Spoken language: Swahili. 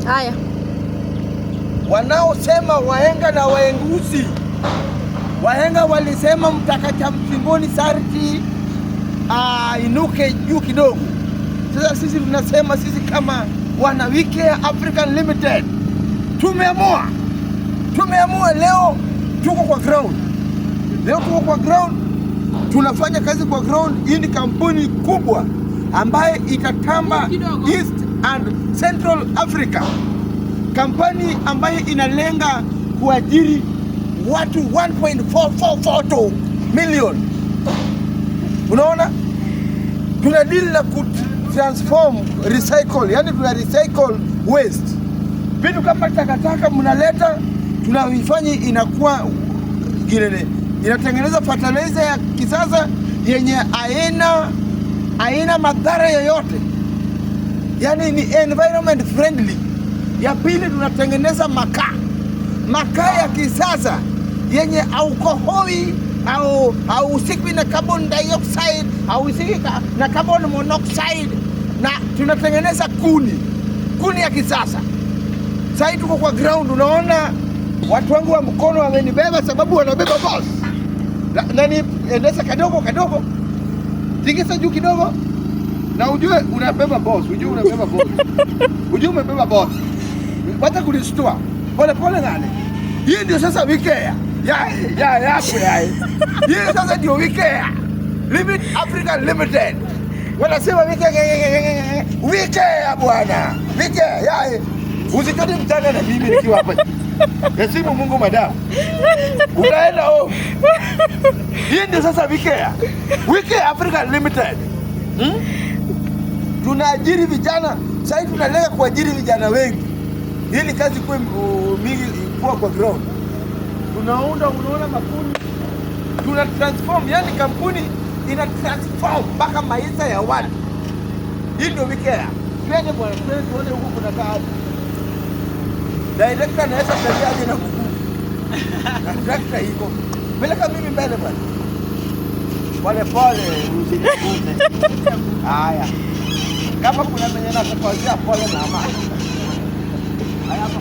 Haya. Wanaosema wahenga na waenguzi, wahenga walisema mtaka cha mshingoni sharti inuke juu kidogo. Sasa sisi tunasema, sisi kama wana WeCare African Limited tumeamua leo tuko kwa ground, leo tuko kwa ground, tunafanya kazi kwa ground. Hii ni kampuni kubwa ambaye itatamba East and Central Africa, kampani ambayo inalenga kuajiri watu 1.4442 million. Unaona, tuna deal na ku transform recycle, yani tuna recycle waste, vitu kama takataka mnaleta, tunaifanya inakuwa girene, inatengeneza fertilizer ya kisasa yenye aina madhara yoyote, yani ni environment friendly. Ya pili tunatengeneza makaa, makaa ya kisasa yenye alkoholi au hauhusiki na carbon dioxide, hauhusiki na carbon monoxide, na tunatengeneza kuni, kuni ya kisasa. Sasa tuko kwa ground, unaona watu wangu wa mkono wamenibeba sababu wanabeba boss. Nani, endesha kadogo kadogo, tikisa juu kidogo, na ujue unabeba boss, ujue unabeba boss, ujue umebeba boss, wacha kunistua pole pole nani. Hii ndio sasa WeCare ya yako ya hii sasa ndio WeCare Limit Africa Limited wanasema WeCare, WeCare bwana, WeCare ya usichote mchanga na mimi nikiwa hapa. Heshimu Mungu madam, utaenda home. Hii ndio sasa WeCare, WeCare Africa Limited, Tunaajiri vijana sasa hivi, tunalenga kuajiri vijana wengi ili kazi kuwe mingi kuwa kwa ground. Tunaunda, unaona makundi, tuna transform, yani kampuni ina transform mpaka maisha ya watu. Hii ndio WeCare. Twende bwana, twende tuone huku kuna kazi. Director anaweza tembea na mguu na tractor iko. Peleka mimi mbele bwana. Pole pole, usinikuze. Haya. Kama kuna mwenye nakukwazia, pole mama. Haya hapa.